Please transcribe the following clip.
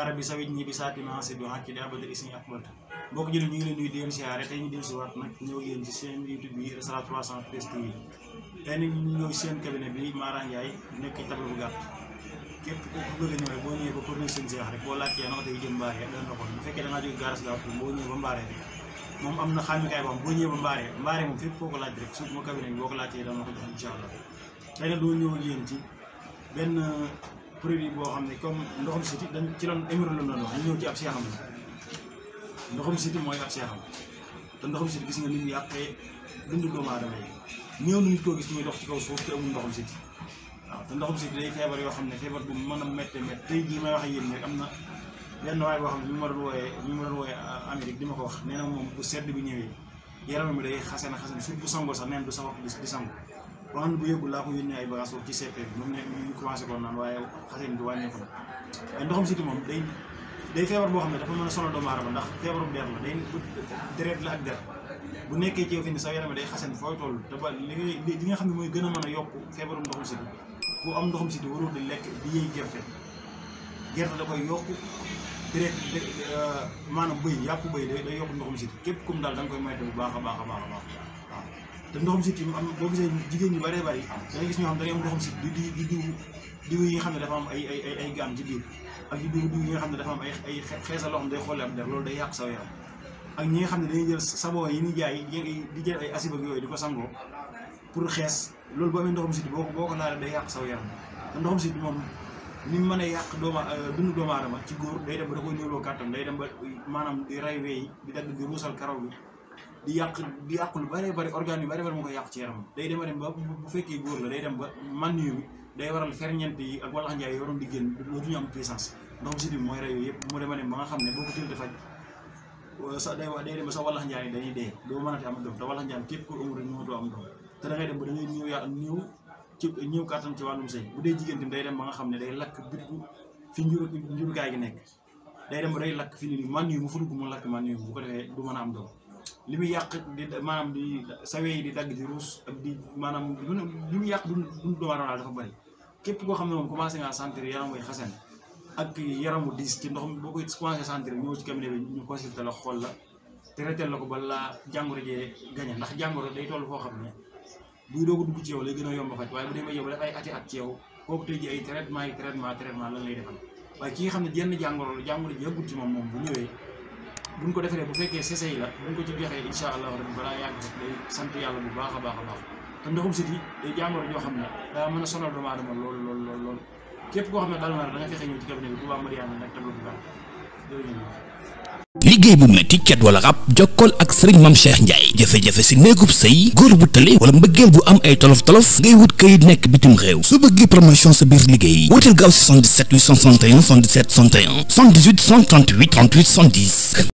rabbi sawit ñi bi satima si do hakki abada isni akbalta mbokk jël ñu ngi leen nuyu di leen siyaare tey ñu del si waat nag ñëw yéen ci seen YouTube bi Restaurant 313 TV tey nag ñu ñëw seen cabinet bi Mara Ndiaye nekk ci table bu gàtt képp ku bëgg a ñëw rek boo ñëwee ba pour ne seen seex rek boo laajtee na oto yi jëm Mbaaree dana la ko bu fekkee da ngaa jóge garas gaaw boo ñëwee ba Mbaaree rek moom am na xàmmikaay boo xam boo ñëwee ba Mbaaree moom fépp foo ko laaj rek suuf ma cabinet bi boo ko laajtee dana la ko jox incha allah tey nag doo ñëw yéen ci benn produit boo xam ne comme ndoxum siti dañ ci doon émir la doon wax ñu ñëw ci ab seexam la ndoxum siti mooy ab seexam te ndoxum siti gis nga nit ñi yàqee dundu doomu aadama yi ñëw na nit koo gis muy dox ci kaw suuf te amul ndoxum siti waaw te ndoxum siti day feebar yoo xam ne feebar bu mën a métte tey jii may wax ak yéen rek am na benn waay boo xam ne ñu ma doon wooyee Amérique di ma ko wax nee na moom bu sedd bi ñëwee yaram mi day xasan surtout bu sangoo sax neen du sa wax di sangu waxam bu yëgul laa ko yónnee ay bagages ci CP bi moom ne ñu commencé ko naan waaye xasan bi wàññeeku na waaye ndoxum siti moom day feebar boo xam ne dafa mën a sonal doomu aadama ndax feebaru der la day deret la ak der bu nekkee ci yow fi ni sa yaram day xasan fooy toll te ba li nga xam ne mooy gën a mën a yokk feebaru ndoxum siti ku am ndoxum siti warul di lekk di yëy gerte da koy yokk deret maanaam bëy yàpp bëy day yokk ndoxum siti képp kum daal da nga koy moytu bu baax a baax a baax a baax waaw te ndoxum siti am boo gisee jigéen ñu bëree bëri da ngay gis ñoo xam dañuy am ndoxum siti di diw yi nga xam ne dafa am ay gaam ci biir ak di diw yi nga xam ne dafa am ay xeesal loo xam day xolli am der loolu day yàq sa yaram ak ñi nga xam ne dañuy jël savon yi ñuy jaay di jël ay acide ak yooyu di ko sangoo pour xees loolu boo amee ndoxum siti boo ko laalee day yàq saw yaram te ndoxum siti moom ni mu mën a yàq dundu doomu aadama ci góor day dem ba da koy néewloo kàttan day dem ba maanaam di ray weyi di dagg di ruusal karaw bi di yàq lu bëree bëri organe yu bëri bëri mu koy yàq ci yaram day dem ba bu fekkee góor la day dem ba mànniyu bi day waral ferñeent yi ak walax njaay yoroon di génn dootuñu am puissance ndoxum siti bi mooy ray yooyu yëpp mu dema dem ba nga xam ne boo ko tël di faj sa day dem ba sa walax njaay dañuy dee doo mënati am doom te walax njaay képp ko amul rek ñëwatoo am doom te da ngay dem ba da ngay ñëw kàttan ci wàllum sëy bu dee jigéen tamit day dem ba nga xam ne day lakk bitku fi njurukaay gi nekk day dem ba day lakk fi ni man yu mu fudugg mu lakk man yu bu ko defee du mën a am doom li muy yàq di maanaam di sawe yi di dagg di ruus ak di maanaam li muy yàq du doomu aadama dafa bëri képp koo xam ne moom commencé ngaa sentir yaram way xasen ak yaramu diis ci ndox boo koy commencé sentir ñëw ci cabinet bi ñu consulté la xool la traité la ko ba la jàngoro jee gañe ndax jàngoro day toll foo xam ne buy doog a dugg ci yow lay gën a yomb faj waaye bu demee yow def ay ati at ci yow kooku tey ji ay traitement lan lay defal waaye ki nga xam ne jenn jàngoro ji yëggut ci moom bu ñëwee buñ ko defaree bu fekkee sese yi la buñ ko ci joxee incha allah rabbi balaa yàgg rek day sant yàlla bu baax a baax a baax te ndoxum siti day jàngoro joo xam ne daa mën a sonal doomu aadama lool képp koo xam ne dal na da nga fexe ñëw ci cabinet bi Touba Madiyana nag tableau bu baax liggéey bu metti cat wala rab jokkool ak sëriñ Mame Cheikh Ndiaye jafe-jafe si néegub sëy góor bu tële wala mbëggeel bu am ay tolof-tolof ngay wut kayit nekk bitim réew su bëggee promotion sa biir liggéey wóotal gaaw si 77 861 77 61 78 138 38 70